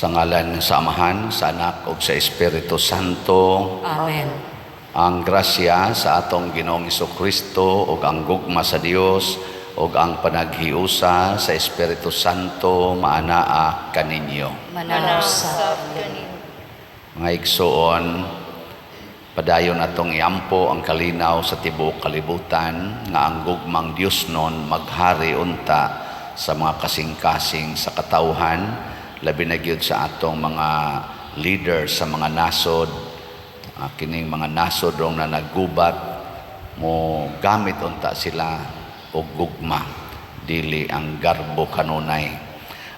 Sa ngalan sa Amahan, sa Anak ug sa Espiritu Santo. Amen. Ang grasya sa atong Ginoong Kristo ug ang gugma sa Dios ug ang panaghiusa sa Espiritu Santo maanaa kaninyo. Manaog Manausap sa kanimo. Mga igsoon, padayon atong iampo ang kalinaw sa tibuok kalibutan nga ang gugmang Dios nun maghari unta sa mga kasing-kasing sa katawhan, labi na gyud sa atong mga leader sa mga nasod, kining mga nasod rong na naggubat mo gamit unta sila og gugma, dili ang garbo kanunay.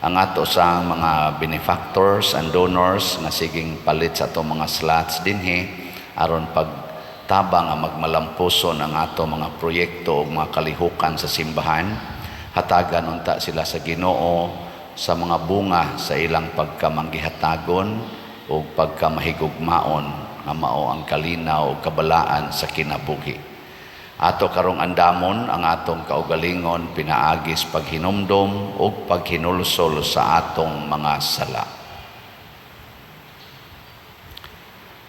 Ang ato sa mga benefactors and donors nga siging palit sa atong mga slots dinhi aron pagtabang nga magmalampuson ang ato mga proyekto ug mga kalihukan sa simbahan, hatagan unta sila sa Ginoo sa mga bunga sa ilang pagkamanggihatagon ug pagkamahigugmaon nga mao ang kalinaw ug kabalaan sa kinabuhi. Ato karong andamon ang atong kaugalingon pinaagis paghinumdom ug paghinulsol sa atong mga sala.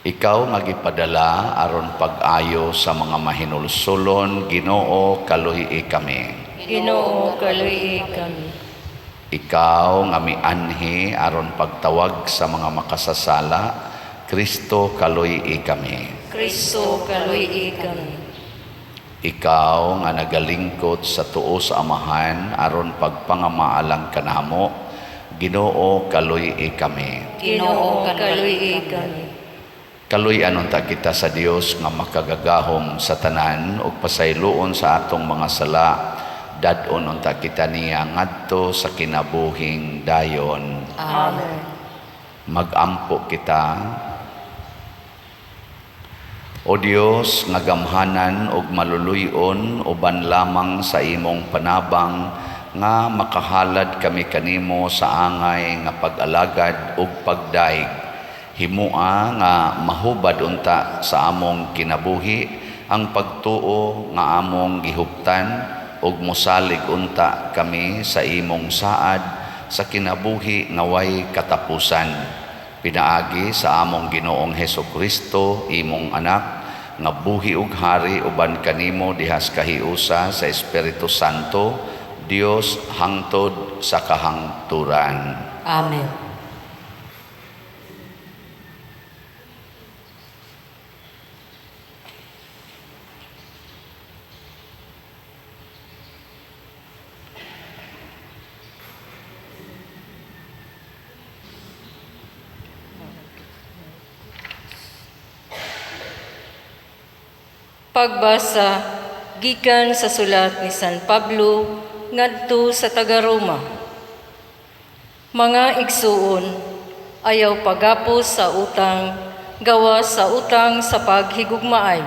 Ikaw nga gipadala aron pag-ayo sa mga mahinulsolon, Ginoo, kaluhi kami. Ginoo, kaluhi kami. Ikaw nga mianhi aron pagtawag sa mga makasasala, Kristo, kaluhi kami. Kristo, kaluhi kami. Ikaw nga nagalingkod sa tuo sa Amahan aron pagpangamaalang kanamo, Ginoo, kaluhi kami. Ginoo, kaluhi kami. Kaluy-an unta kita sa Dios nga makagagahom sa tanan ug pasayloon sa atong mga sala, dad-on unta kita niya ngadto sa kinabuhing dayon. Amen. Magampo kita. O Dios nga gamhanan ug maluluy-on, uban lamang sa imong panabang nga makahalad kami kanimo sa angay nga pag-alagad ug pagdaig. Himua nga mahubad unta sa among kinabuhi ang pagtuo nga among gihuptan ug mosalig unta kami sa imong saad sa kinabuhi nga way katapusan. Pinaagi sa among Ginoong Heso Kristo, imong anak, nga buhi ug hari uban kanimo dihas kahiusa sa Espiritu Santo, Dios hangtod sa kahangturan. Amen. Pagbasa gikan sa sulat ni San Pablo ngadto sa taga-Roma. Mga igsuon, ayaw pagapos sa utang, gawa sa utang sa paghigugmaay.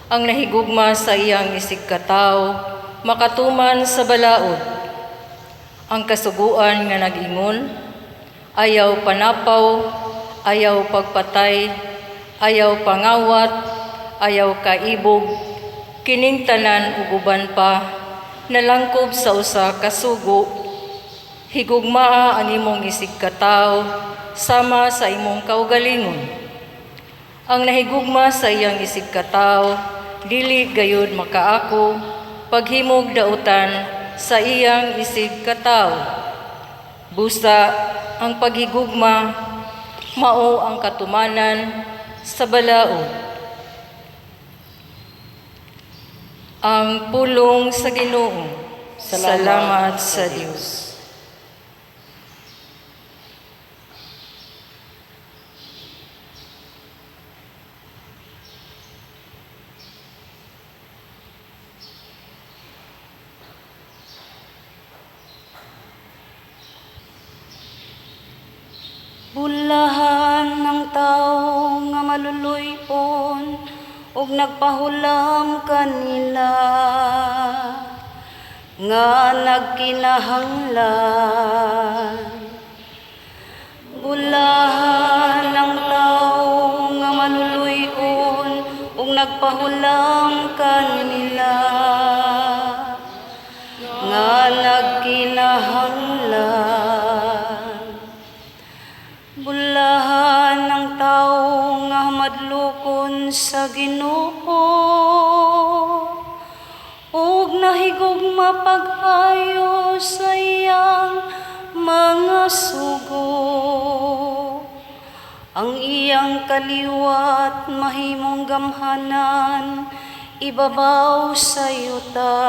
Ang nahigugma sa iyang isigkatawo, makatuman sa balaod. Ang kasuguan nga nag-ingon, ayaw panapaw, ayaw pagpatay, ayaw pangawat, ayaw kaibog, kining tanan ug uban pa, nalangkob sa usa ka sugo. Higugmaa ang imong isigkatawo sama sa imong kaugalingon. Ang nahigugma sa iyang isigkatawo, dili gayud makaako paghimog dautan sa iyang isigkatawo. Busa ang paghigugma mao ang katumanan sa balaod. Ang pulong sa Ginoo. Salamat sa Dios. Bulahan ng tao nga maluluy-on ug nagpahulam kanila nga nagkinahanglan. Bulahan ng tao nga maluluy-on ug nagpahulam kanila nga nagkinahanglan. Bulahan ang tawo nga madlukon sa Ginoo ug nahigugma pag-ayo sa iyang mga sugo. Ang iyang kaliwat mahimong gamhanan ibabaw sa yuta.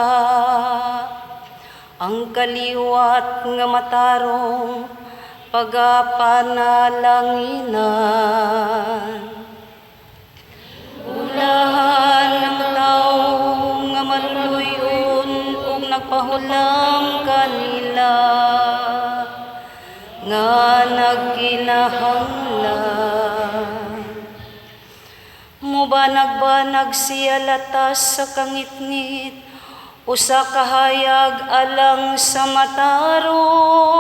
Ang kaliwat nga matarong pagapanalanginan. Bulahan ang tawo nga maluluy-on ug nagpahulam kanila nga nagkinahanglan. Mubanag-banag siya latas sa kangitngit, usa ka hayag alang sa matarong.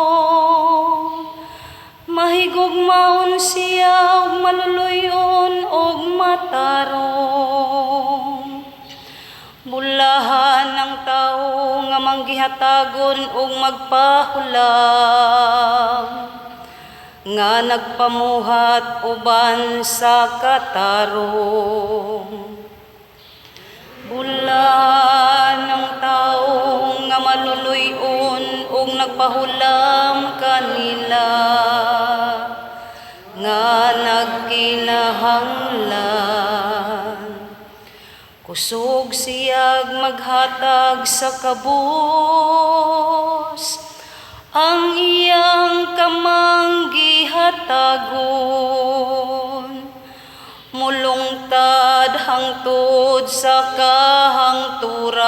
Mahigugmaon siya ug maluluy-on ug matarong. Bulahan ang tawo nga manggihatagon ug magpahulam, nga nagpamuhat uban sa katarong. Bulahan ang tawo nga maluluy-on ug nagpahulam kanila nga nagkinahanglan. Kusog siyag maghatag sa kabus, ang iyang kamang gihatagon. Mulungtad hangtod sa kahangturan,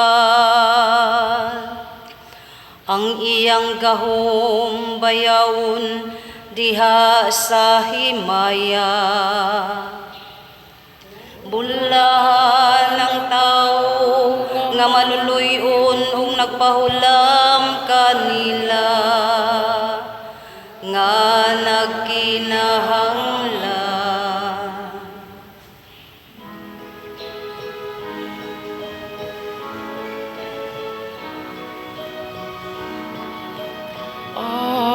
ang iyang gahom bayawon diha sa himaya. Bulahan ang tawo nga maluluy-on ug nagpahulam kanila nga nagkinahanglan.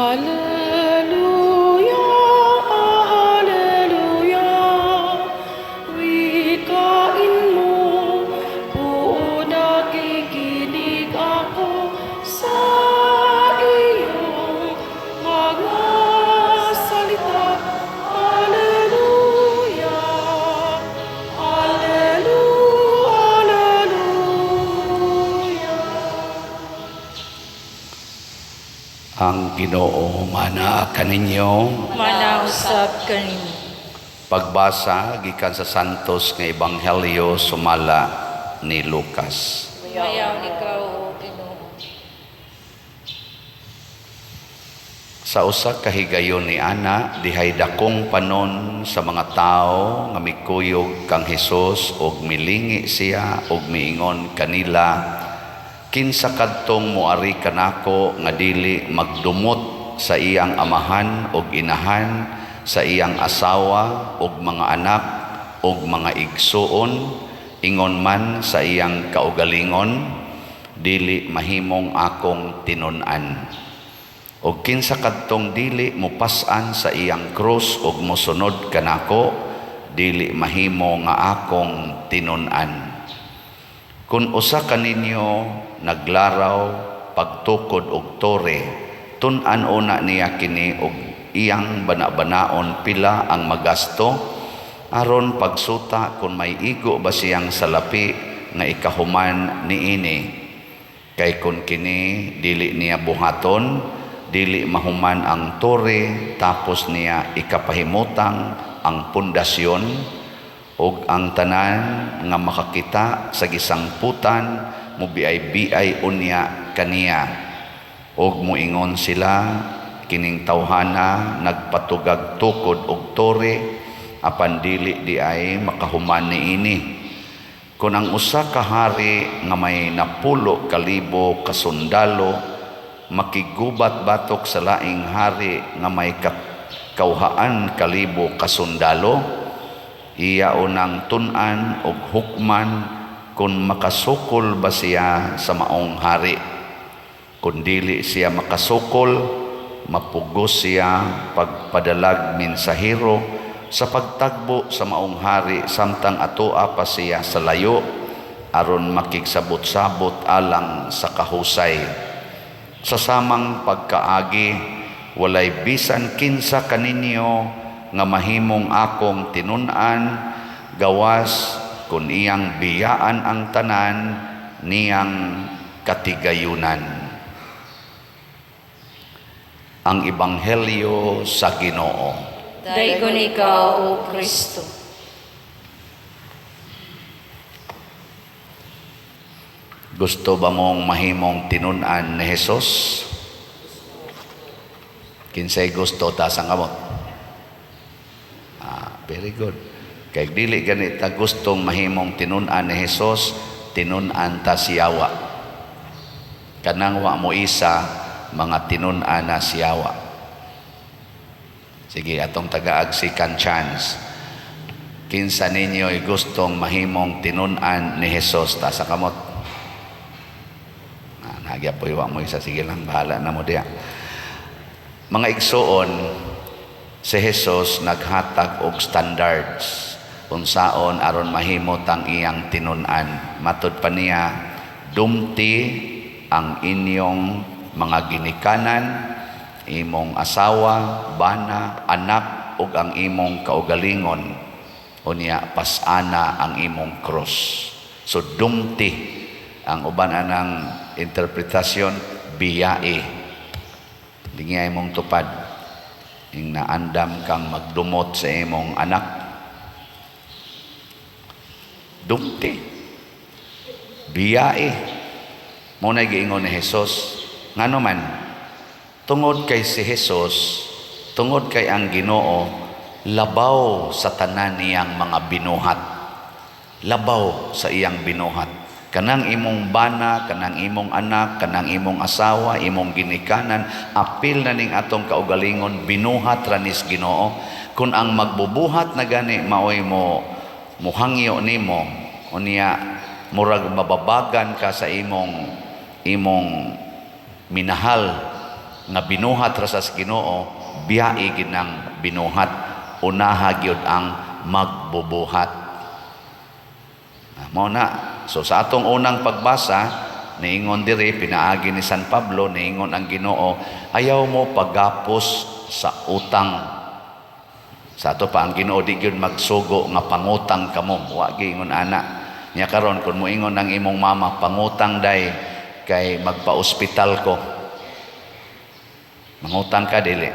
Alleluia, Alleluia, wikain mo, buo nakikinig ako sa iyong mga salita. Alleluia, Alleluia, Alleluia. Ang Ginoo mana kaninyo. Mana usab kanimo. Pagbasa gikan sa Santos nga Ebanghelyo sumala ni Lucas. Mayaw ikaw, O Ginoo. Sa usa ka higayon ni ana, dihay dakong panon sa mga tawo nga mikuyog kang Hesus og milingi siya og miingon kanila, kinsa kadtong moari kanako nga dili magdumot sa iyang amahan og inahan, sa iyang asawa og mga anak og mga igsuon, ingon man sa iyang kaugalingon, dili mahimong akong tinun-an. Og kinsa kadtong dili mopas-an sa iyang krus og mosunod kanako, dili mahimo nga akong tinun-an. Kun usa kaninyo naglaraw pagtukod og tore, tun-an una niya kini og iyang bana-banaon pila ang magasto, aron pagsuta kun may igo ba siyang salapi nga ikahuman niini. Kay kun kini dili niya buhaton, dili mahuman ang tore, tapos niya ikapahimutang ang pundasyon, ug ang tanan nga makakita sa gisangputan mubiay-biay unya kaniya. Ug moingon sila, kining tawhana nagpatugag tukod og tore, apan dili di ay makahuman niini. Kun ang usa ka hari nga may 10,000 ka sundalo makigubat batok sa laing hari nga may 2,000 ka sundalo, iya unang tun-an og hukman kun makasukol ba siya sa maong hari. Kun dili siya makasukol, mapugos siya pagpadalag mensahero sa pagtagbo sa maong hari samtang atoa pa siya sa layo aron makigsabot-sabot alang sa kahusay. Sa samang pagkaagi, walay bisan kinsa kaninyo nga mahimong akong tinun-an gawas kun iyang biyaan ang tanan niyang katigayunan. Ang Ebanghelyo sa Ginoo. Daygon ikaw, O Kristo. Gusto ba mong mahimong tinun-an ni Jesus? Kinsay gusto, taas ang kamot. Very good. Kay dili ganita gustong mahimong tinun-an ni Jesus, tinun-an ta siyawa. Kanang wa mo isa, mga tinun-an na siyawa. Sige, atong tagaag second chance. Kinsa ninyo'y gustong mahimong tinun-an ni Jesus, taas ang kamot. Nagya po iwa mo isa, sige lang, bahala na mo diya. Mga igsuon, si Jesus naghatag og standards unsaon aron mahimo tang iyang tinun-an. Matud pa niya, dumti ang inyong mga ginikanan, imong asawa, bana, anak ug ang imong kaugalingon. Unya pasana ang imong cross. So dumti ang uban anang interpretasyon, biyae. Lingi imong tupad. Ing naandam kang magdumot sa imong anak. Dumti. Biyae. Mo na giingon ni Jesus. Ngano man, tungod kay si Jesus, tungod kay ang Ginoo, labaw sa tanan niyang mga binuhat. Labaw sa iyang binuhat. Kanang imong bana, kanang imong anak, kanang imong asawa, imong ginikanan, apil na ning atong kaugalingon, binuhat ranis Ginoo. Kung ang magbubuhat na gani maoy mo muhangyo nimo, unya murag mababagan ka sa imong minahal nga binuhat ra sa Ginoo, biyae gid nang binuhat, unaha gyud ang magbubuhat. Mao na. So sa atong unang pagbasa, niingon diri pinaagi ni San Pablo, niingon ang Ginoo, ayaw mo paggapos sa utang. Sa ato pa ang Ginoo di gyud magsugo nga pangutang kamo, wa giingon ana. Nya karon kun moingon ang imong mama, pangutang day kay magpa-ospital ko. Mangutang ka dili?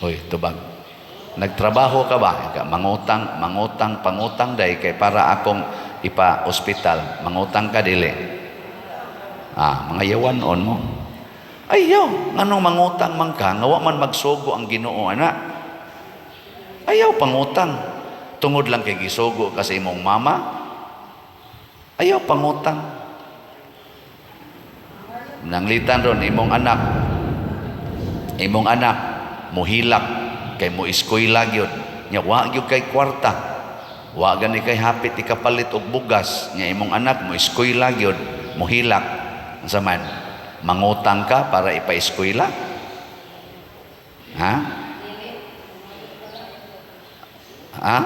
Hoy, tubag. Nagtrabaho ka ba? Mangutang, mangutang, pangutang day kay para akong ipa-ospital. Mangutang ka dili? Mga yawan on mo. Ayaw, nganong mangutang man ka, nga wa man magsugo ang Ginoo ana. Ayaw pangutang. Tungod lang kay gisugo ka sa imong mama. Ayaw pangutang. Nanglitan ron imong anak. Imong anak muhilak kay mo eskwela gyud. Nya wa gyud kay kwarta. Wa gani kay hapit ikapalit og bugas. Nya imong anak mo eskwela gyud, muhilak. Unsa man? Mangutang ka para ipa-eskwela? Ha? Ha?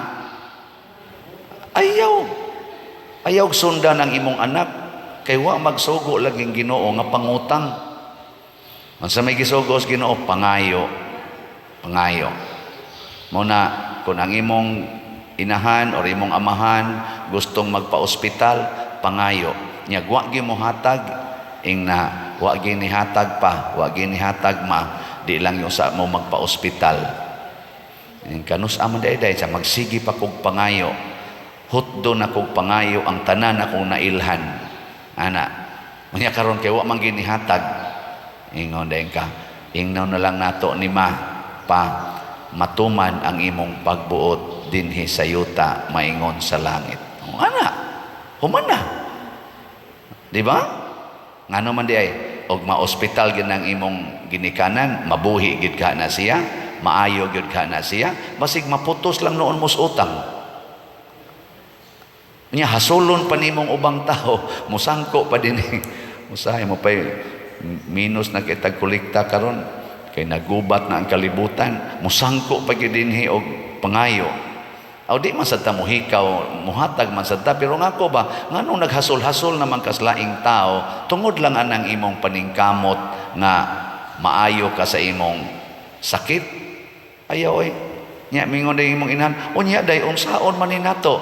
Ayaw. Ayaw sundan ang imong anak kay wa magsugo laging Ginoo nga pangutang. Unsa may gisugo sa Ginoo? Pangayo. Pangayo. Mao na kung ang imong inahan or imong amahan gustong magpa-ospital, pangayo. Nya wa gyud mo hatag, ing na wa gyud nihatag pa, wa gyud nihatag ma, di lang yung sa mo magpa-ospital. Ing kanus man day sa magsigi pa kog pangayo. Hutdo na kog pangayo ang tanan akong nailhan. Ana, unya karon kay wa man gyud nihatag. Ingon dayon ka, ingnaw na lang nato ni ma pa matuman ang imong pagbuot dinhi sa yuta maingon sa langit. O, ana, humana. Di ba? Ngano man di ay og ma-ospital gyud ang imong ginikanan, mabuhi gyud ka na siya, maayo gyud ka na siya, basig maputos lang noon mos utang. Nya hasulon pa nimong ubang tao, musangko pa din. Usahay mo pay Minus na kitag kolekta karon kay nagubat na ang kalibutan. Musangko pa gyud dinhi og pangayo. Aw, di man sad ta mohikaw, muhatag man sad ta, pero ngako ba, nganong naghasol-hasol naman kas laing tao tungod lang anang imong paningkamot nga maayo ka sa imong sakit? Ayaw oy. Nya mingon day imong inahan, unya day unsaon man ni nato?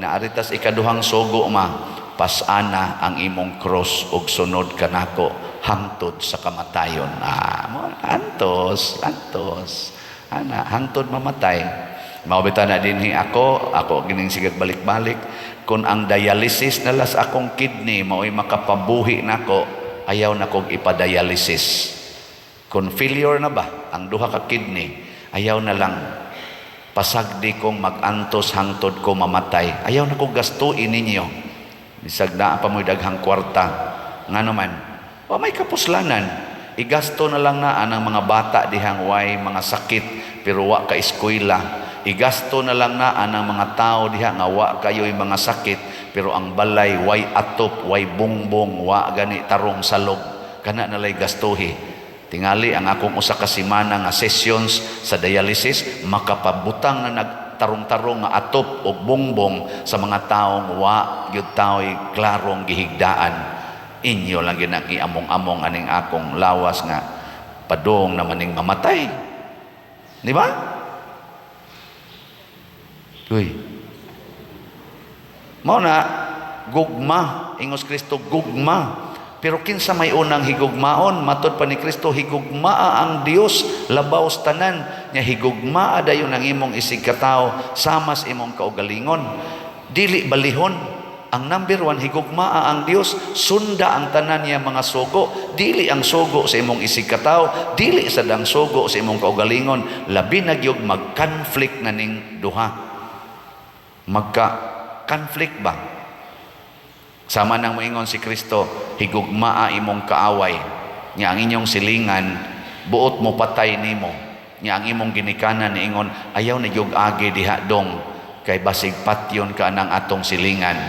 Naaritas ikaduhang sugo, ma, pasana ang imong cross ug sunod kanako hangtod sa kamatayon. Ah, mo antos, antos. Ana, hangtod mamatay. Mao bitaw na dinhi ako, ako gining sigag balik-balik, kung ang dialysis na las akong kidney mao'y makapabuhi nako, ayaw na kog ipadialysis. Kung failure na ba ang duha ka kidney, ayaw na lang, pasagdi kong mag-antos hangtod ko mamatay. Ayaw na kong gastuin ninyo. Bisag naa pa mo'y daghang kwarta. Ngano man, wa may kapuslanan. Igasto na lang na ang mga bata dihang way mga sakit pero wa ka eskwela. Igasto na lang na ang mga tao diha nga wa kayo'y mga sakit pero ang balay way atop, way bongbong, wa gani tarong salog. Kana nalay gastuhi. Tingali ang akong usa ka semana nga sessions sa dialysis makapabutang na nagtarong-tarong nga atop og bongbong sa mga taong wa gyud tao'y klarong gihigdaan. Inyo lang gyud ang iamong-among aning akong lawas nga padung naman ning mamatay. Di ba? Uy. Mao na gugma, ingos Kristo gugma. Pero kinsa may unang higugmaon, matod pa ni Kristo, higugmaa ang Dios labaw sa tanan. Nya higugmaa dayon ang imong isig katawo sama sa imong kaugalingon. Dili balihon. Ang number 1, higugmaa ang Dios, sunda ang tanan niya mga sugo. Dili ang sugo sa imong isig katawo, dili sad ang sugo sa imong kaugalingon. Labi na gyud mag-conflict na ning duha. Magka-conflict ba? Sama nang moingon si Kristo, higugmaa imong kaaway. Nya ang inyong silingan, buot mo patay nimo. Nya ang imong ginikanan niingon, ayaw na gyud agi diha dong, kay basig patyon ka nang atong silingan.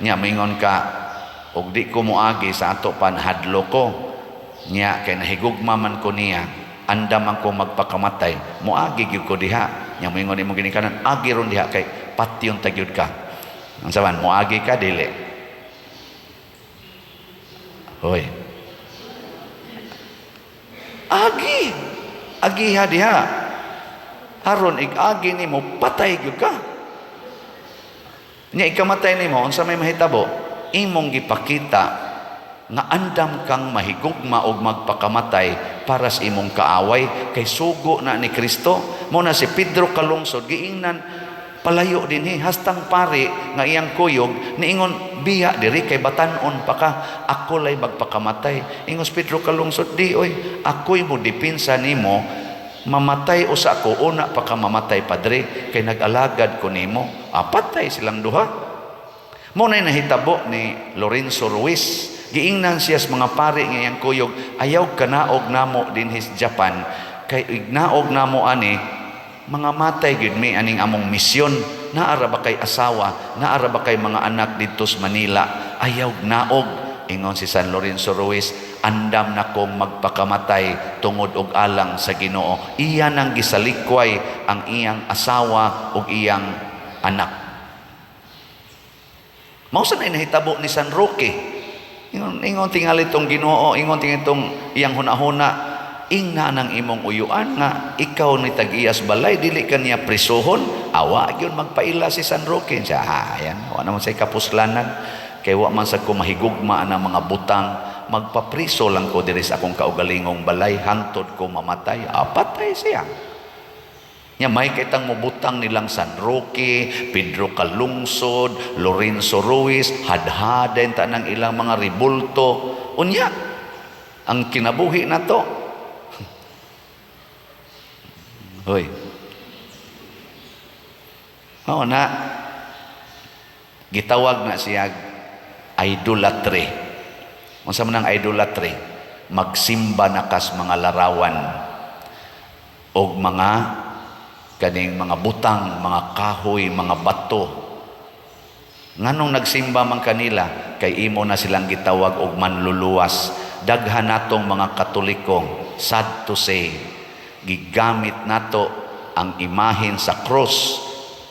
Nya moingon ka, og di ko moagi sa ato pan hadlo ko. Nya kay nahigugma man ko niya, andam man ko magpakamatay, moagi gyud ko diha. Nya moingon imong ginikanan, agi ron diha kay patyon ta gyud ka. Ang saban, moagi ka dili? Hoy. Agi. Agiha diha. Aron ig-agi nimo patay gyud ka. Nya ikamatay nimo, unsa may mahitabo? Imong gipakita nga andam kang mahigugma og magpakamatay para sa imong kaaway kay sugo na ni Kristo. Mo na si Pedro Kalungsod giingnan palayo dinhi hastang pari nga iyang kuyog niingon biya diri kay batan-on pa ka, ako lay magpakamatay. Ingos Pedro Kalungsod, di oy, ako'y mo depensa nimo, mamatay usa ko una pa ka mamatay, padre, kay nag-alagad ko nimo. Patay silang duha. Mo na nahitabo ni Lorenzo Ruiz. Giingnan siya sa mga pari nga iyang kuyog, ayaw kanaog namo dinhi sa Japan kay ignaog namo ani mga matay gyud mi aning among misyon. Naara ba kay asawa, naara ba kay mga anak didto sa Manila? Ayaw naog. Ingon si San Lorenzo Ruiz, andam na kong magpakamatay tungod og alang sa Ginoo. Iya nang gisalikway ang iyang asawa ug iyang anak. Mao sa nahitabo ni San Roque. Ingon tingali tong Ginoo, ingon tingali tong iyang hunahuna, ingna nang imong uyuan nga ikaw ni tag-iyas balay, dili ka niya prisuhon. Awa gyud magpaila si San Roque. Siya, ayan, wa naman say kapuslanan kay wa man sa ko mahigugma ang mga butang, magpapriso lang ko diri sa akong kaugalingong balay hangtod ko mamatay. Patay siya. Nya may kitang mobutang nilang San Roque, Pedro Calungsod, Lorenzo Ruiz, hadhaden tanang ilang mga ribulto. Unya ang kinabuhi na to. Hoy. Mao na gitawag na siya idolatry. Unsa man ang idolatry? Magsimba na kas mga larawan og mga kaning mga butang, mga kahoy, mga bato. Nganong nagsimba man kanila? Kay imo na silang gitawag og manluluwas. Daghan natong mga Katoliko, sad to say, gigamit nato ang imahen sa cross,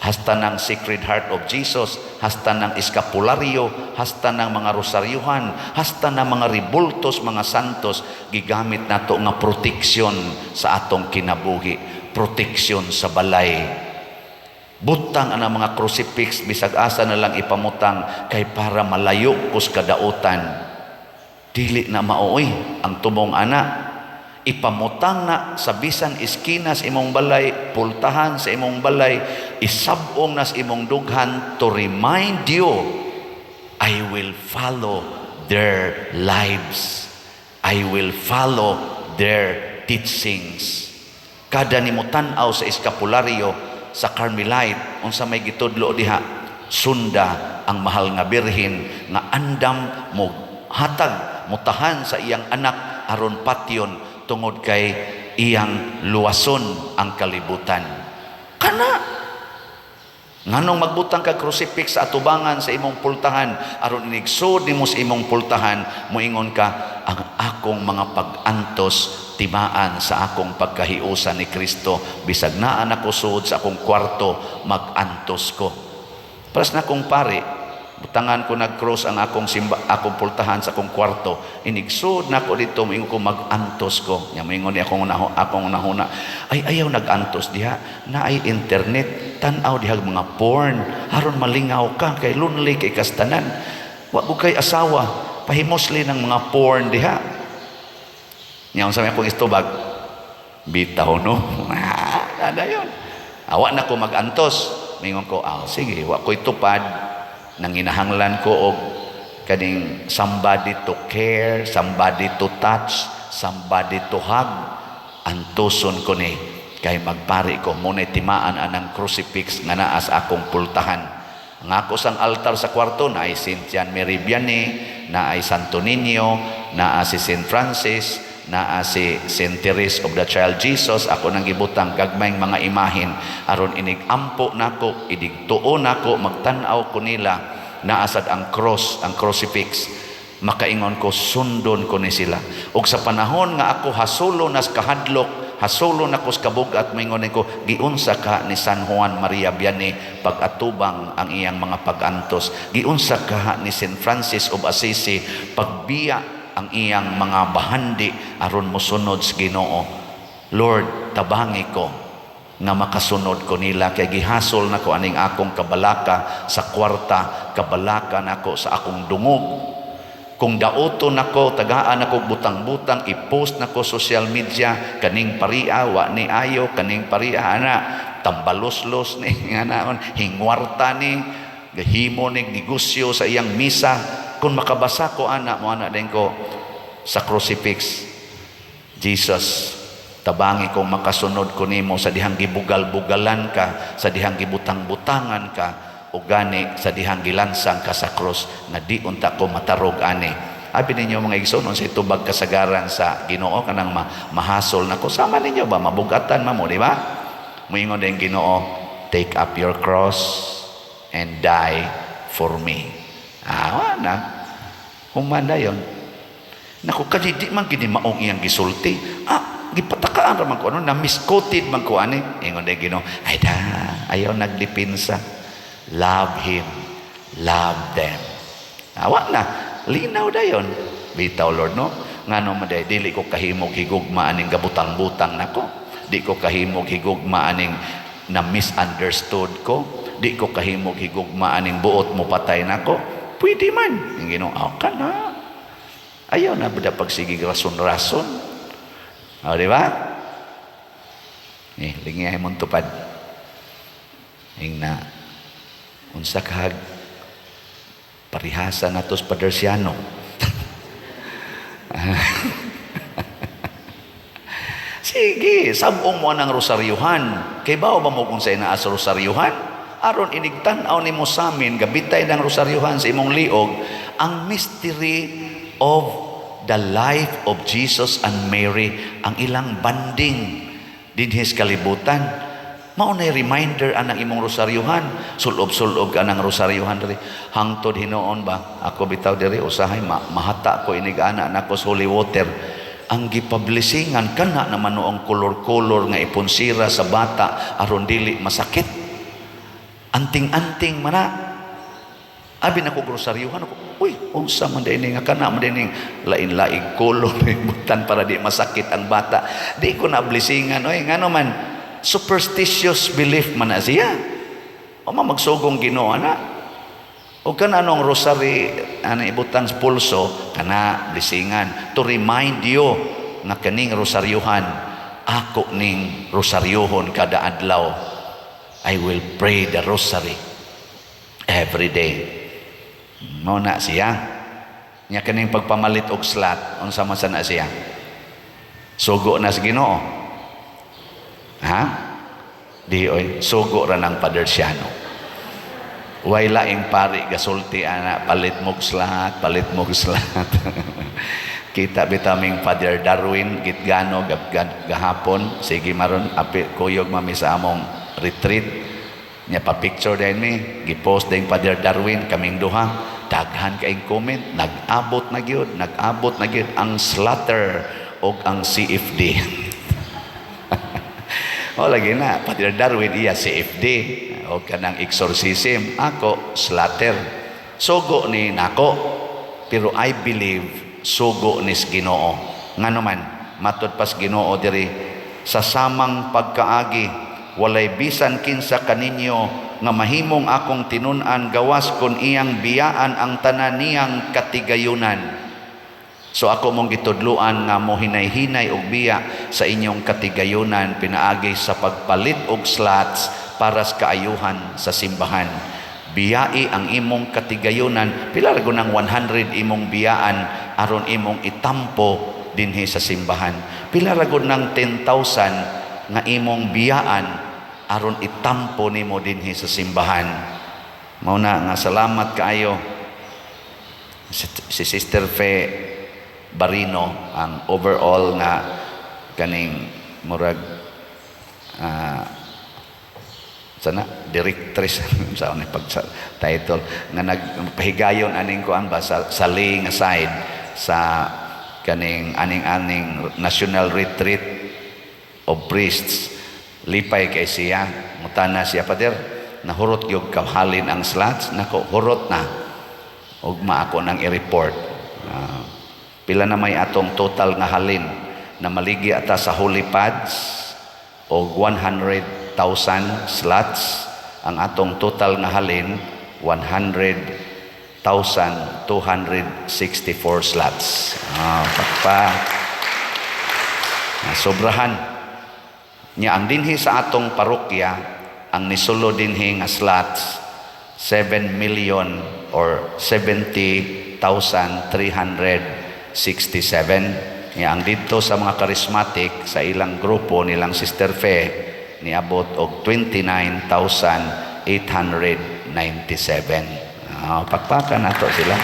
hasta ng Sacred Heart of Jesus, hasta ng eskapularyo, hasta ng mga rosaryuhan, hasta ng mga ribultos, mga santos, gigamit nato nga proteksyon sa atong kinabuhi, proteksyon sa balay. Butang ang mga crucifix bisag asa na lang ipamutang kay para malayo kus kadautan. Dili na maoy ang tumong ana. Ipamutang na sa bisan iskina sa imong balay, pultahan sa imong balay, isabong na sa imong dughan to remind you, "I will follow their lives. I will follow their teachings." Kada nimo tan-aw sa eskapularyo sa Carmelite, unsa may gitudlo diha? Sunda ang mahal nga birhen nga andam mo hatag, mutahan sa iyang anak aron patyon tungod kay iyang luwason ang kalibutan. Kana nganong magbutang kag crucifix sa atubangan sa imong pultahan aron inigsud nimo sa imong pultahan, moingon ka, "Ang akong mga pag-antos timaan sa akong pagkahiusan ni Kristo. Bisag naa nako suod sa akong kwarto, mag-antos ko." Paras na kong pare, butangan ko nag-cross ang akong simba, akong pultahan sa akong kwarto. Inigsud nako dito, moingon ko, "Mag-antos ko." Nya moingon ni akong nahuna, "Ay, ayaw nag-antos diha, naay internet, tan-aw diha mga porn aron malingaw ka kay lonely kay kastanan. Wa ko kay asawa, pahimosli ng mga porn diha." Nya unsa may akong istubag? "Bitaw no." Ah, dayon. Awa na ko mag-antos. Mingon ko, "Ah, sige, wa ko itupad. Nanginahanglan ko og kaning somebody to care, somebody to touch, somebody to hug. Antuson ko ni kay magpari ko." Muna'y timaan anang crucifix nga naa sa akong pultahan. Ang ako sang altar sa kwarto na ay Saint John Mary Vianney, na ay Santo Niño, naa si Saint Francis, naa si Saint Therese of the Child Jesus. Ako nang gibutang gagmayng mga imahin aron inig ampo nako, inig tuo nako, magtan-aw ko nila, naasad ang cross, ang crucifix, makaingon ko, "Sundon ko ni sila." Ug sa panahon nga ako hasulo nas kahadlok, hasulo nako sa kabugat, moingon ko, "Giunsa ka ni San Juan Maria Vianney pag-atubang ang iyang mga pag-antos? Giunsa ka ni Saint Francis of Assisi pagbiya ang iyang mga bahandi aron mosunod sa Ginoo? Lord, tabangi ko nga makasunod ko nila kay gihasol nako aning akong kabalaka sa kwarta, kabalaka nako sa akong dungog. Kung dauto nako, tagaan nako butang-butang, i-post nako social media, kaning paria wa ni ayo, kaning paria ana tambaloslos ni nga hingwarta ni gahimo ni negosyo sa iyang misa." Kung makabasa ko ana mo, ana din ko sa crucifix, "Jesus, tabangi kong makasunod ko nimo sa dihang gibugal-bugalan ka, sa dihang gibutang-butangan ka, o gani sa dihang gilansang ka sa cross, nga di unta ko matarog ani." Abi ninyo, mga igsoon, unsay tubag kasagaran sa Ginoo kanang mahasol nako sama ninyo ba, mabugatan man mo, di ba? Moingon din Ginoo, "Take up your cross and die for me." Ah, na human dayon. Naku, kadi di man gini maong iyang gisulti. Ah, gipatakaan ra man ko ano, na misquoted man ko ani. Ingon din Ginoo, "Ay da, ayaw nagdipinsa. Love him, love them." Awa na, linaw dayon. Bitaw, Lord, no? Ngano man day, dili ko kahimog higugma aning gabutang-butang nako. Di ko kahimog higugma aning na misunderstood ko. Di ko kahimog higugma aning buot mo patay nako. Pwede man. Ang Ginoo, ah, ka na. Ayaw na ba pagsigig rason-rason? O, di ba? Eh, lingyahay mong tupad. Ing na, unsa kahag parihasa natos Padersiano. Sige, sabong mo ang rosaryuhan. Kay bao ba mo kung sa naa sa rosaryuhan? Aron inigtan-aw nimo samin, gabitay ng rosaryuhan sa imong liog, ang mystery of the life of Jesus and Mary, ang ilang banding dinhi sa kalibutan. Mao nay reminder anang imong rosaryuhan. Sulob-sulob ka nang rosaryuhan diri. Hangtod hinuon ba? Ako bitaw diri usahay mahata ko inig ana nako sa holy water. Ang gipablessingan kana naman noong kolor-kolor nga ipunsira sa bata aron dili masakit. Anting-anting mana. Abi na ko grosaryuhan ako. Uy, unsa man diay nga kana man diay lain-laing kolor butan para di masakit ang bata. Di ko na blessingan oy, ngano man, superstitious belief man na siya. O ma magsugong Ginoo ana. O kana anong rosary ana ibutang sa pulso kana blessingan to remind you nga kaning rosaryuhan, ako ning rosaryuhon kada adlaw. I will pray the rosary every day. Mao na siya. Nya kaning pagpamalit og slot, unsa man sana siya? Sugo na sa Ginoo. Ha? Di oy, sugo ra ng Padersiano. Way laing pari gasulti ana, "Palit mog slot, palit mog slot." Kita bitaming Father Darwin Gitgano gab, gahapon sige maron api kuyog mami sa among retreat nya, pa picture din mi, gipost din Father Darwin kaming duha. Daghan kaing comment, nag-abot na gyud, nag-abot na gyud ang slaughter og ang CFD. O lagi na, Father Darwin iya CFD o kanang exorcism, ako slaughter. Sugo ni nako, pero I believe sugo ni Ginoo. Ngano man, matud pas Ginoo diri sa samang pagkaagi, walay bisan kinsa kaninyo nga mahimong akong tinun-an gawas kon iyang biyaan ang tanan niyang katigayunan. So ako mong gitudluan nga mo hinay-hinay og biya sa inyong katigayunan pinaagi sa pagpalit og slots para sa kaayuhan sa simbahan. Biyai ang imong katigayunan. Pila ra ng 100 imong biyaan aron imong itampo dinhi sa simbahan? Pila ra ng 10,000 nga imong biyaan aron itampo nimo dinhi sa simbahan? Mao na nga salamat kaayo si Sister Fe Barino, ang overall nga kaning murag sana directress sa ni pag sa title nga nagpahigayon aning kuan ba sa lay nga side sa kaning aning-aning national retreat of priests. Lipay kay siya, mutana siya, "Pader, nahurot gyud kahalin ang slots nako." Hurot na. Ugma ako nang i-report. Pila na may atong total nga halin na maligi ata sa holy pads og 100,000 slots. Ang atong total nga halin, 100,264 slots. Pakpa. Sobrahan nya. Ang dinhi sa atong parokya, ang nisulo dinhi nga slots, 7 million or 70,367. Nya ang didto sa mga charismatic, sa ilang grupo nilang Sister Fe, niabot og 29,897. Pakpakan nato sila.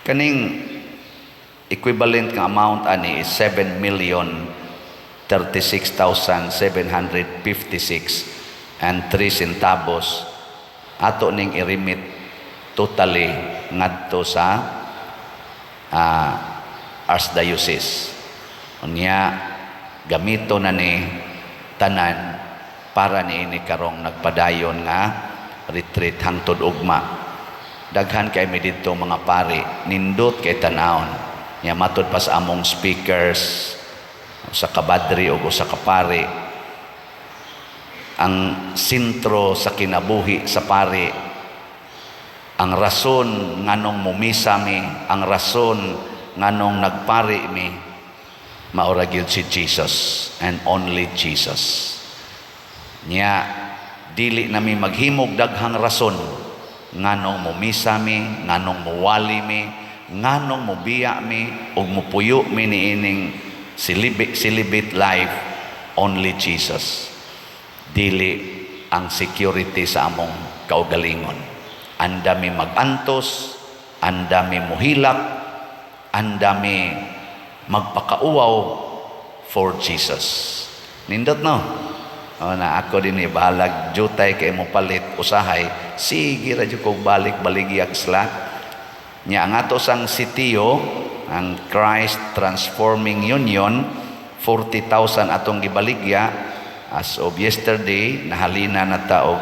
Kaning equivalent nga amount ani is 7 million 36,756 and 3 centavos. Ato ning i-remit totally ngadto sa Archdiocese. Unya gamito na ni tanan para niini karong nagpadayon nga retreat hangtod ugma. Daghan kay mi didto mga pari, nindot kay tanawon. Nya matud pa sa among speakers sa kabadri o sa kapari, ang sentro sa kinabuhi sa pari, ang rason nganong mumisa mi, ang rason nganong nagpari mi, maura gyud si Jesus and only Jesus. Nya dili nami maghimog daghang rason nganong mumisa mi, nganong muwali mi, nganong mubiya mi ug mupuyo mi niining celibate life. Only Jesus, dili ang security sa among kaugalingon. Andami magantos, andami muhilak, andami magpakauwaw for Jesus. Nindot, no? O na ako din eh, bahalag jutay kay mo palit usahay, sige ra jud kog balik baligyag slot. Nya ang ato sang sitio, ang Christ Transforming Union, 40,000 atong gibaligya. As of yesterday, nahalina na ta og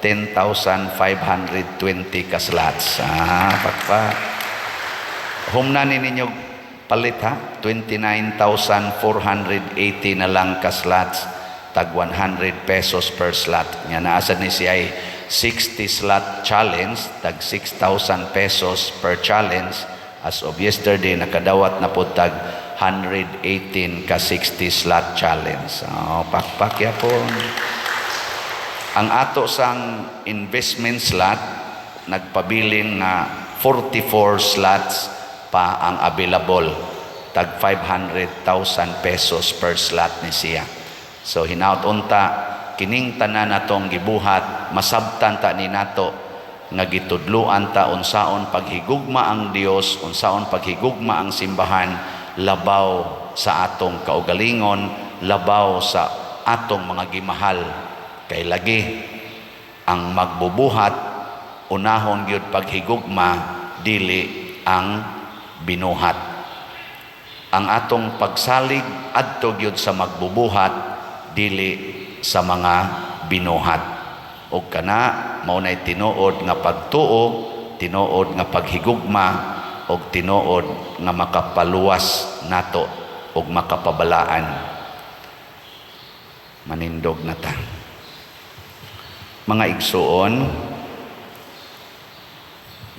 10,520 ka slots. Ah, pakpak. Humna ni ninyo palit ha, 29,480 na lang ka slots, tag 100 pesos per slot. Nga naa sad ni siya ay 60 slot challenge, tag 6,000 pesos per challenge. As of yesterday, nakadawat na po tag 118 ka 60 slot challenge. Oh, pakpak yapon. Ang ato sang investment slot, nagpabilin nga 44 slots pa ang available. Tag 500,000 pesos per slot ni siya. So hinaut unta kining tanan natong gibuhat masabtan ta ni nato nga gitudluan ta unsaon paghigugma ang Dios, unsaon paghigugma ang simbahan labaw sa atong kaugalingon, labaw sa atong mga gimahal. Kay lagi ang magbubuhat unahon gyud paghigugma, dili ang binuhat. Ang atong pagsalig adto gyud sa magbubuhat, dili sa mga binuhat. Ug kana mao nay tinuod nga pagtuo, tinuod nga paghigugma ug tinuod nga makapaluwas nato ug makapabalaan. Manindog na ta. Mga igsuon,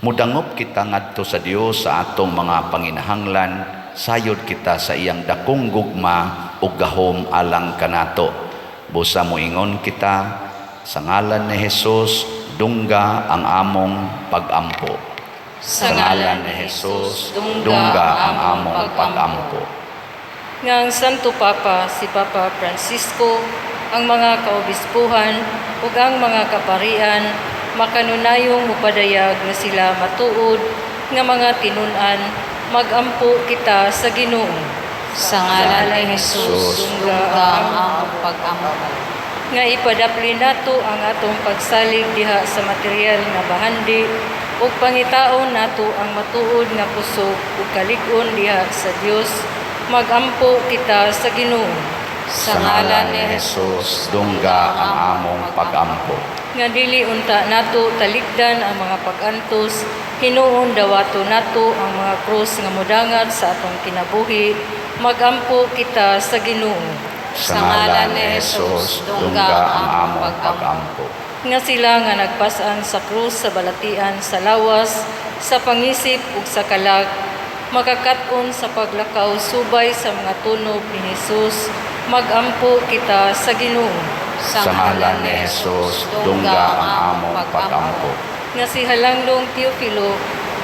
mudangop kita ngadto sa Dios sa atong mga panginahanglan sayod kita sa iyang dakong gugma ug gahom alang kanato. Busa moingon kita sa ngalan ni Jesus, dungga ang among pagampo. Sa ngalan ni Jesus, dungga ang among pagampo. Nga ang Santo Papa, si Papa Francisco, ang mga kaobispuhan ug ang mga kaparian makanunayong mupadayag nga sila matuod nga mga tinun-an, magampo kita sa Ginoo. Sa ngalan ni Jesus, dungga ang among pag-ampo. Nga ipadapli nato ang atong pagsalig diha sa material nga bahandi ug pangitaon nato ang matuod nga kusog ug kalig-on diha sa Dios, magampo kita sa Ginoo. Sa ngalan ni Jesus, dungga ang among pagampo. Nga dili unta nato talikdan ang mga pag-antos, hinuon dawato nato ang mga krus nga modangat sa atong kinabuhi, magampo kita sa Ginoo. Sa ngalan ni Jesus, dungga ang among pagampo. Nga sila nga nagpas-an sa krus sa balatian sa lawas, sa pangisip ug sa kalag, makakat-on sa paglakaw subay sa mga tunob ni Jesus, magampo kita sa Ginoo. Sa ngalan ni Jesus, dungga ang among pagampo. Nga si Halanglong Teofilo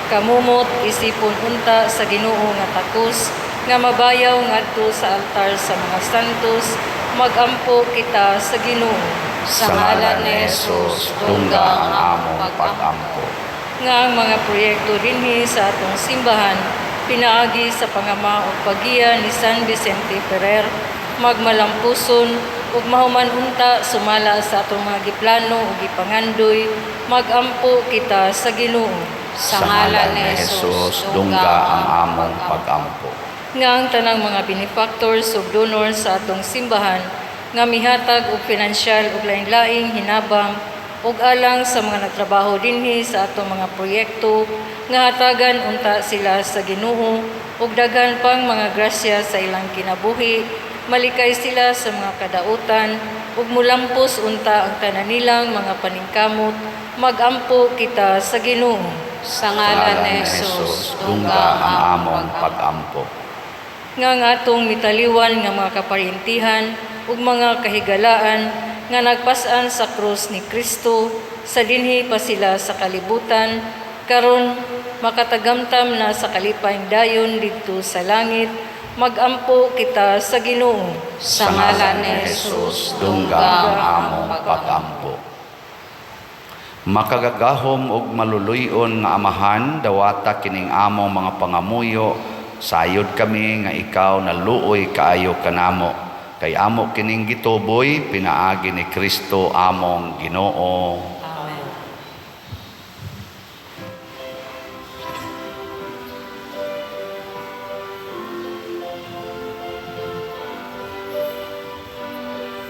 kamumot isipon unta sa Ginoo nga takos nga mabayaw ngadto sa altar sa mga santos, magampo kita sa Ginoo. Sa ngalan ni Jesus, dungga ang among pagampo. Nga ang mga proyekto dinhi sa atong simbahan pinaagi sa pangama ug paggiya ni San Vicente Ferrer magmalampuson ug mahuman unta sumala sa atong mga giplano ug gipangandoy, magampo kita sa Ginoo. Sa ngalan ni Jesus, dungga ang among pagampo. Nga ang tanang mga benefactors ug donors sa atong simbahan nga mihatag og pinansyal ug lain-laing hinabang ug alang sa mga nagtrabaho dinhi sa atong mga proyekto, nga hatagan unta sila sa Ginoo ug daghan pang mga grasya sa ilang kinabuhi, malikay sila sa mga kadautan ug mulampos unta ang tanan nilang mga paningkamot, magampo kita sa Ginoo. Sa ngalan ni Jesus, dungga ang among pagampo. Nga ang atong mitaliwan nga mga kaparintihan ug mga kahigalaan nga nagpas-an sa krus ni Kristo sa dinhi pa sila sa kalibutan, karon makatagamtam na sa kalipayng dayon didto sa langit, magampo kita sa Ginoo. Sa ngalan ni Jesus, dungga ang among pagampo. Makagagahom ug maluluy-on nga Amahan, dawata kining among mga pangamuyo. Sayod kami nga ikaw naluoy kaayo kanamo. Kay amo kining gituboy pinaagi ni Kristo among Ginoo. Amen.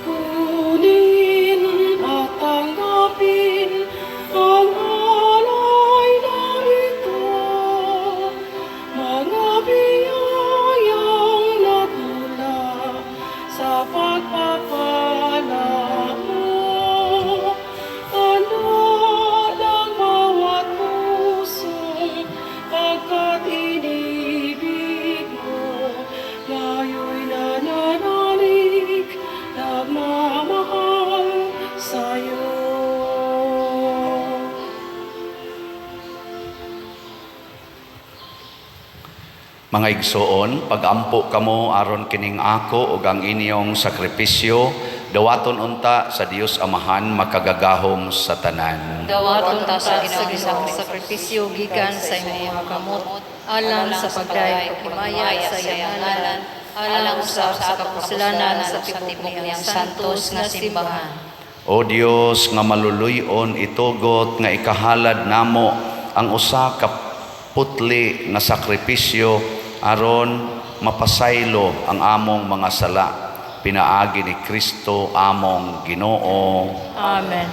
Kunin at tanggapin ang alay na ito, mga biyayang nagmula sa pagpapala mo. Tanda ng bawat pusong pagkat inibig mo, ngayon'y nananalig, nagmamahal sa'yo. Mga igsoon, pagampo kamo aron kining ako ug ang inyong sakripisyo, dawaton unta sa Dios Amahan makagagahom sa tanan. Dawaton ta sa Ginoo ang sakripisyo gikan sa imong mga kamot alang sa pagdayeg ug himaya sa iyang ngalan, alang usab sa kapuslanan sa tibok niyang santos nga simbahan. O Dios nga maluluy-on, itugot nga ikahalad namo ang usa ka putli nga sakripisyo aron mapasaylo ang among mga sala pinaagi ni Kristo among Ginoo. Amen.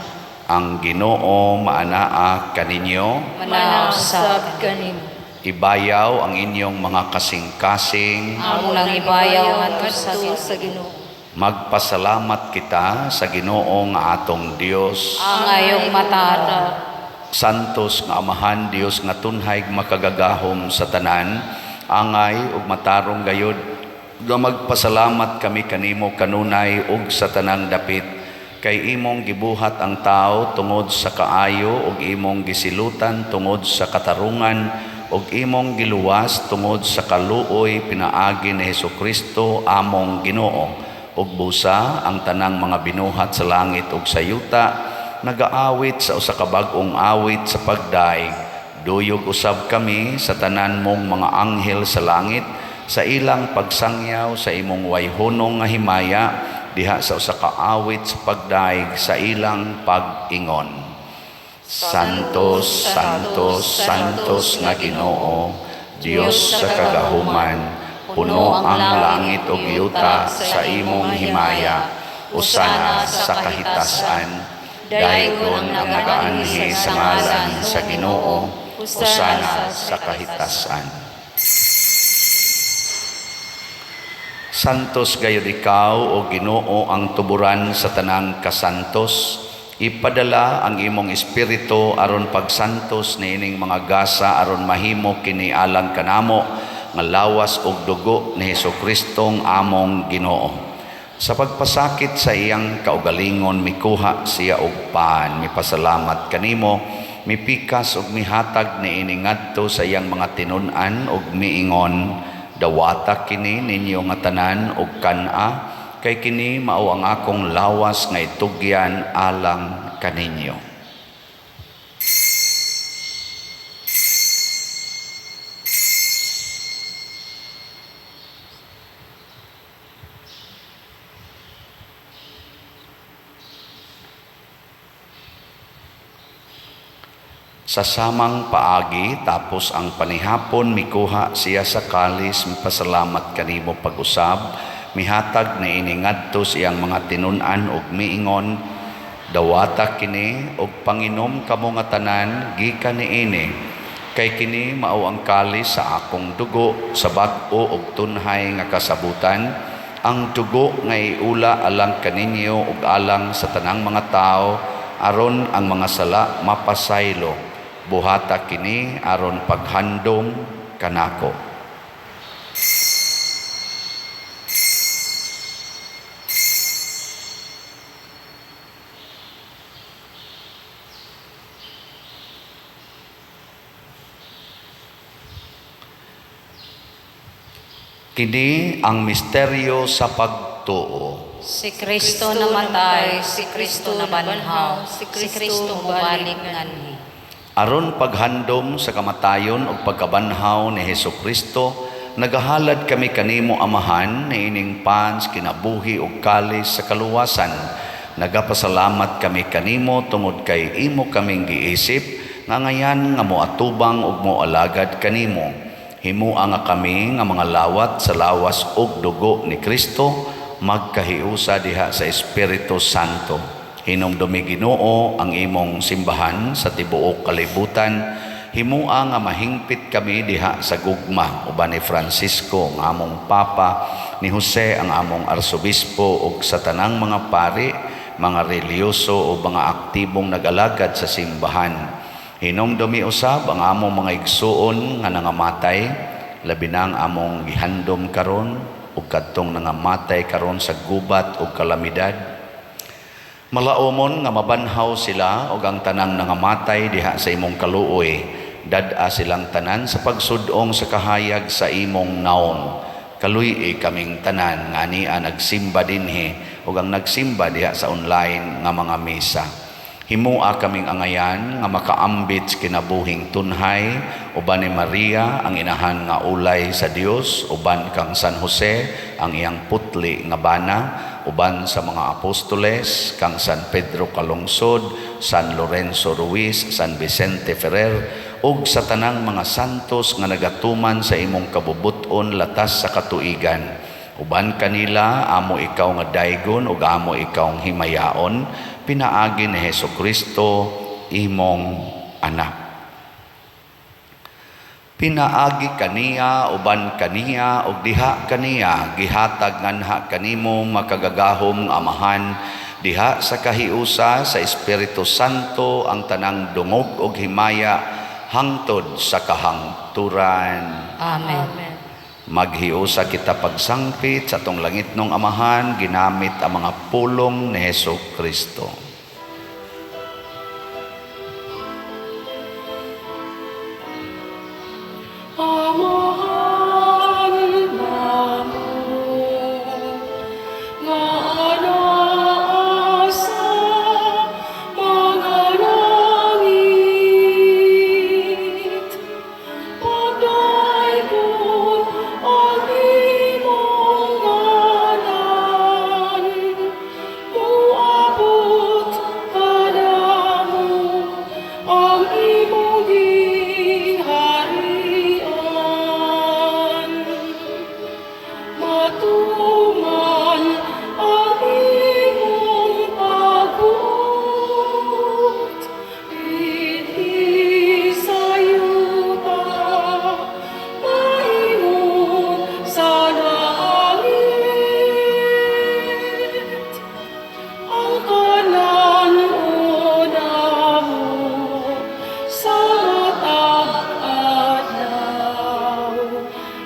Ang Ginoo maanaa kaninyo. Manaa usab kanimo. Ibayaw ang inyong mga kasing-kasing. Amo nang ibayaw ngadto sa Ginoo. Sa Ginoo. Magpasalamat kita sa Ginoo nga atong Dios. Angay ug matarong. Santos nga Amahan, Dios nga tunhay makagagahom sa tanan, angay ug matarong gayod nga magpasalamat kami kanimo kanunay ug sa tanang dapit, kay imong gibuhat ang tao tungod sa kaayo ug imong gisilutan tungod sa katarungan ug imong giluwas tungod sa kaluoy pinaagi ni Hesukristo among Ginoo. Ug busa ang tanang mga binuhat sa langit ug sa yuta nagaawit sa usa ka bag-ong awit sa pagdaig. Duyog usab kami sa tanan mong mga anghel sa langit sa ilang pagsangyaw sa imong wayhunong nga himaya diha sa usa ka awit sa pagdaig sa ilang pag-ingon. Santos, Santos, Santos nga Ginoo, Dios sa kagahuman, puno ang langit ug yuta sa imong himaya. Usana sa kahitasan. Daygon ang nagaanhi sa ngalan sa Ginoo. Usana sa kahitasan. Santos gayud ikaw, o Ginoo, ang tuburan sa tanang kasantos. Ipadala ang imong espiritu aron pagsantos niining mga gasa aron mahimo kini alang kanamo nga lawas ug dugo ni Hesukristong among Ginoo. Sa pagpasakit sa iyang kaugalingon, mikuha siya og pan, mipasalamat kanimo, mipikas ug mihatag niini ngadto sa iyang mga tinun-an ug miingon, dawata kini ninyo nga tanan ug kan-a, kay kini mao ang akong lawas nga itugyan alang kaninyo. Sa samang paagi, tapos ang panihapon, mikuha siya sa kalis, mipasalamat kanimo pag-usab, mihatag niini ngadto sa iyang mga tinun-an ug miingon, dawata kini ug panginom kamo nga tanan gikan niini, kay kini mao ang kalis sa akong dugo sa bag-o ug tunhay nga kasabutan, ang dugo nga iula alang kaninyo ug alang sa tanang mga tawo aron ang mga sala mapasaylo. Buhata kini aron paghandom kanako. Kini ang misteryo sa pagtuo. Si Kristo namatay, si Kristo nabanhaw, si Kristo mobalik nganhi. Aron paghandom sa kamatayon ug pagkabanhaw ni Hesukristo, Nagahalad kami kanimo, Amahan, niining pan sa kinabuhi ug kalis sa kaluwasan. Nagapasalamat kami kanimo tungod kay imo kaming giisip nga ngayan nga moatubang ug moalagad kanimo. Himua nga kami nga mga lawat sa lawas ug dugo ni Kristo magkahiusa diha sa Espiritu Santo. Hinumdumi, Ginoo, ang imong simbahan sa tibuok kalibutan. Himua nga mahingpit kami diha sa gugma uban ni Francisco nga among Papa, ni Jose ang among Arsobispo ug sa tanang mga pari, mga relihiyoso o mga aktibong nag-alagad sa simbahan. Hinumdumi usab ang among mga igsuon nga nangamatay, labi na ang among gihandom karon ug kadtong nangamatay karon sa gubat ug kalamidad. Malaumon nga mabanhaw sila ug ang tanang nangamatay diha sa imong kaluoy. Dad-a silang tanan sa pagsud-ong sa kahayag sa imong naong. Kaluy-i kaming tanan nga ania nagsimba dinhi ug ang nagsimba diha sa online nga mga misa. Himua kaming angayan nga makaambit sa kinabuhing tunhay uban ni Maria ang inahan nga ulay sa Dios, uban kang San Jose ang iyang putli nga bana, uban sa mga apostoles, kang San Pedro Calungsod, San Lorenzo Ruiz, San Vicente Ferrer ug sa tanang mga santos nga nagatuman sa imong kabubut-on latas sa katuigan. Uban kanila amo ikaw nga daygon ug amo ikaw himayaon pinaagi ni Hesus Kristo, imong anak. Pinaagi kaniya, uban kaniya ug diha kaniya, gihatag nganha kanimo, makagagahom nga Amahan, diha sa kahiusa sa Espiritu Santo, ang tanang dungog ug himaya hangtod sa kahangturan. Amen. Amen. Maghiusa kita pagsangpit sa atong langitnong Amahan ginamit ang mga pulong ni Hesus Kristo. Amahan namo nga anaa sa mga langit, Pagdaygon ang imong ngalan, Muabot kanamo ang imong gingharian. Matuman ang imong pagbuot dinhi sa yuta, maingon sa langit. Ang kalan-on namo sa matag adlaw,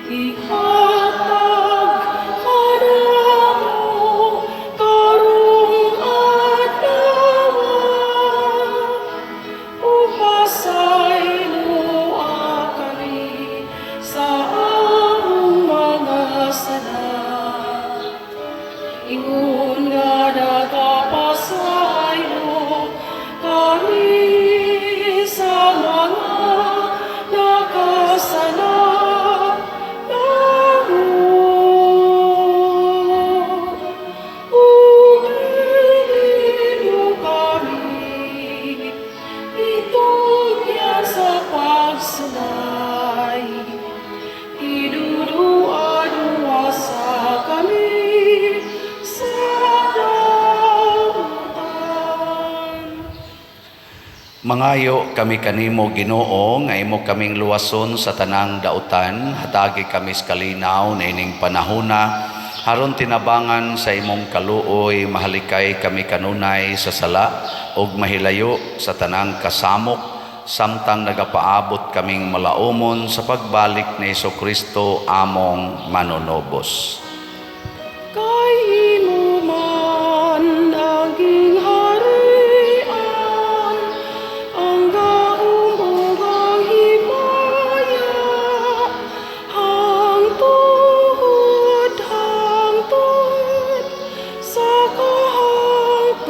ihatag kanamo karong adlaw, ug pasayloa kami sa among mga sala, ingon nga nagapasaylo kami sa mga nakasala namo. Ug dili mo kami itugyan sa pagsulay, Idudua-duwasa kami sa dautan. Mangayo kami kanimo, Ginoo, nga imo kaming luwason sa tanang dautan. Hatagi kami sa kalinaw niining panahona aron tinabangan sa imong kaluoy mahalikay kami kanunay sa sala ug mahilayo sa tanang kasamok samtang nagapaabot kaming malaumon sa pagbalik ni Kristo among manunobos. Kay imo man ang gingharian, ang gahom ug ang himaya, hangtod, hangtod sa kahangturan.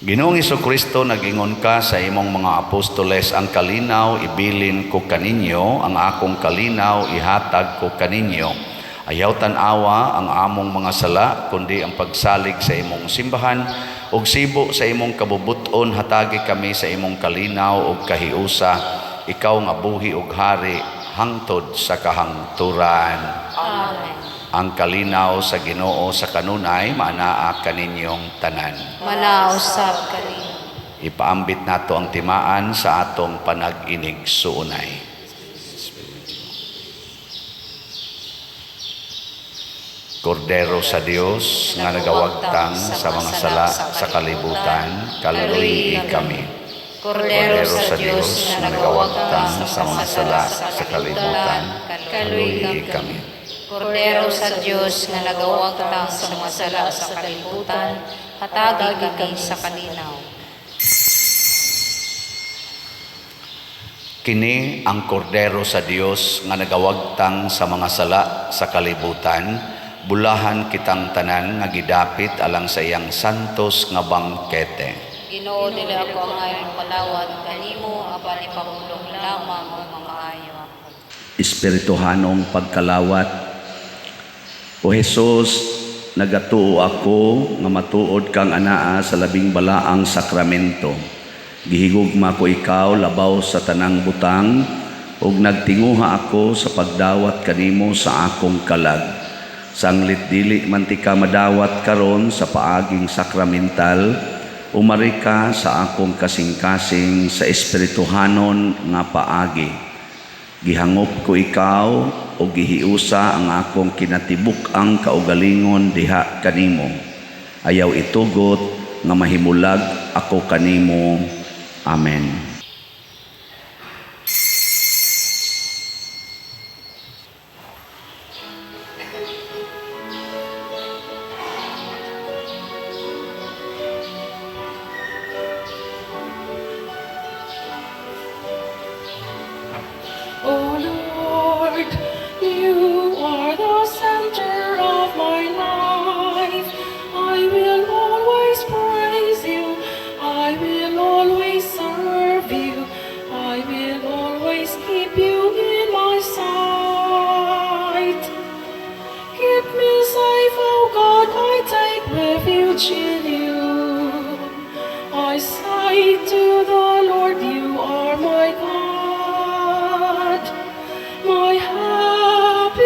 Ginoong Kristo, nag-ingon ka sa imong mga apostoles, "Ang kalinaw ibilin ko kaninyo, ang akong kalinaw ihatag ko kaninyo." Ayaw tan-awa ang among mga sala, kundi ang pagsalig sa imong simbahan, ug sibo sa imong kabubuton, hatagi kami sa imong kalinaw ug kahiusa, ikaw nga buhi ug hari hangtod sa kahangturan. Amen. Ang kalinaw sa Ginoo sa kanunay maanaa kaninyong tanan. Manaa usab kanimo. Ipaambit nato ang timaan sa atong panag-inigsuonay. Kordero sa Dios nga nagawagtang sa mga sala sa kalibutan, kaluoyi kami. Kordero sa Dios nga nagawagtang sa mga sala sa kalibutan, kaluoyi kami. Kordero sa Dios nga nagawagtang sa mga sala sa kalibutan, hatagi kami sa kalinaw. Kini ang kordero sa Dios nga nagawagtang sa mga sala sa kalibutan, bulahan kitang tanan nga gidapit alang sa iyang santos nga bangkete. Ginoo, dili ako angay mokalawat kanimo, apan ipahulong lamang ug mamaayo ako. Espirituhanong pagkalawat. O Hesus, nagatuo ako nga matuod kang anaa sa labing balaang sakramento. Gihigugma ko ikaw labaw sa tanang butang ug nagtinguha ako sa pagdawat kanimo sa akong kalag. Sanglit dili man tika madawat karon sa paaging sakramental, umari ka sa akong kasing-kasing sa espirituhanon nga paagi. Gihangop ko ikaw o gihiusa ang akong kinatibuk-ang kaugalingon diha kanimo. Ayaw itugot nga mahimulag ako kanimo. Amen. O Lord, you are the center of my life. I will always praise you. I will always serve you. I will always keep you in my sight. Keep me safe, O God, I take refuge in you. I say to the Lord, you are my God. My happiness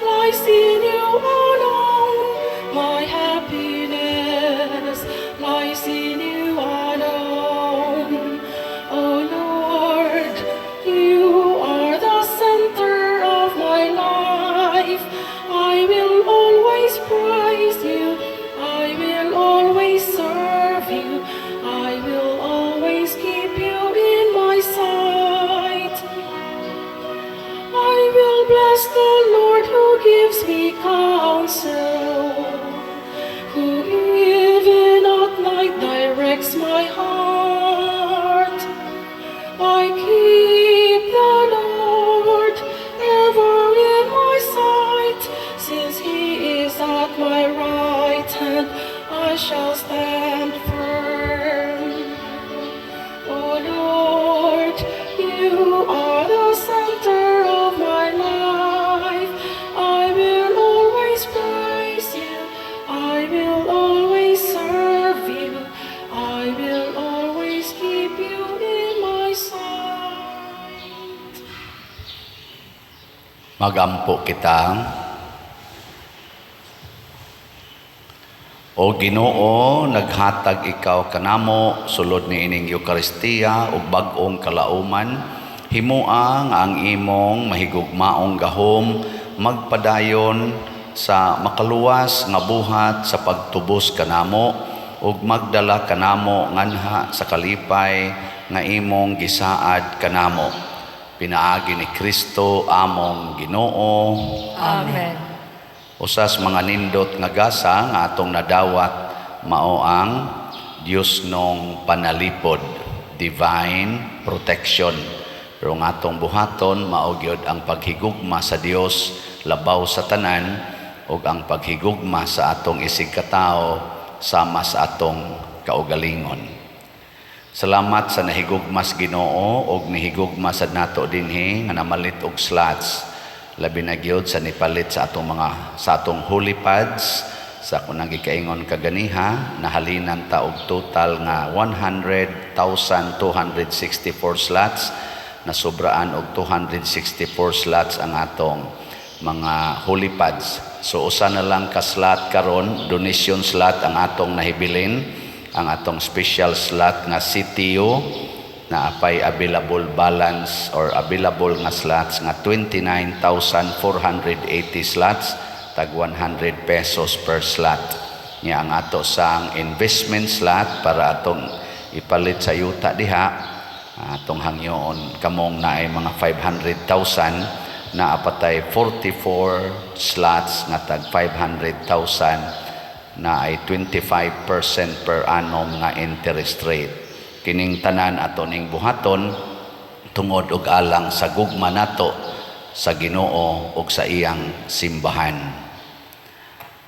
lies in you alone. My happiness lies in you alone. O Lord, you are the center of my life. I will always praise you. I will always serve you. I will always keep you in my sight. I will bless the Lord who gives me counsel, who even at night directs my heart. I keep the Lord ever in my sight, since he is at my right hand, I shall stand firm. O Lord, you are the center of my life. I will always praise you. I will always serve you. I will always keep you in my sight. Magampo kita. O Ginoo, naghatag ikaw kanamo sulod niining Eukaristiya ug bag-ong kalauman. Himoa nga ang imong mahigugmaong gahom magpadayon sa makaluwas nga buhat sa pagtubos kanamo ug magdala kanamo nganha sa kalipay nga imong gisaad kanamo. Pinaagi ni Kristo among Ginoo. Amen. Usas mga nindot nga gasa nga atong nadawat mao ang Diosnong panalipod, divine protection. Pero ang atong buhaton mao gyud ang paghigugma sa Dios labaw sa tanan ug ang paghigugma sa atong isigkatawo sama sa atong kaugalingon. Salamat sa nahigugmas Ginoo og nihigugma sad nato dinhi nga namalit og slots, labi na gyud sa nipalit sa atong holy pads. Sa akong gikaingon kaganiha, nahalinan ta og total nga 100,264 slots. Nasubraan og 264 slots ang atong mga holy pads. So usa na lang ka slot karon, donation slot, ang atong nahibilin, ang atong special slot nga CTU na apay available balance or available nga slots nga 29,480 slots, tag 100 pesos per slot. Nya ang ato sang investment slot para atong ipalit sa yuta diha, atong hangyoon kamong naay mga 500,000, naa pa tay 44 slots nga tag 500,000 na ay 25% per annum nga interest rate. Kining tanan ato ning buhaton tungod og alang sa gugma nato sa Ginoo ug sa iyang simbahan.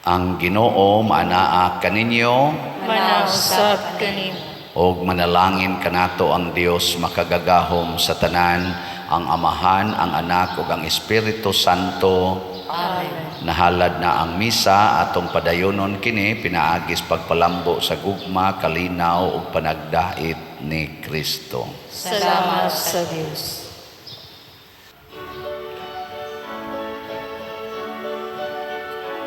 Ang Ginoo maanaa kaninyo. Manausab kanimo. Og manalangin kanato ang Dios makagagahom sa tanan, ang Amahan, ang Anak ug ang Espiritu Santo. Amen. Nahalad na ang misa, atong padayonon kini pinaagis pagpalambo sa gugma, kalinaw ug panagdait ni Kristo. Salamat sa Dios.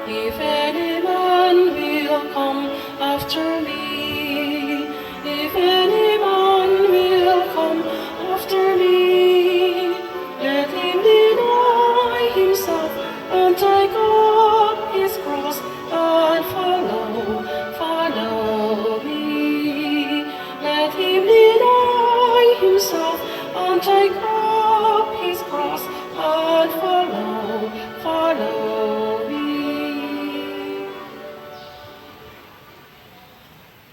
If any man will come after me,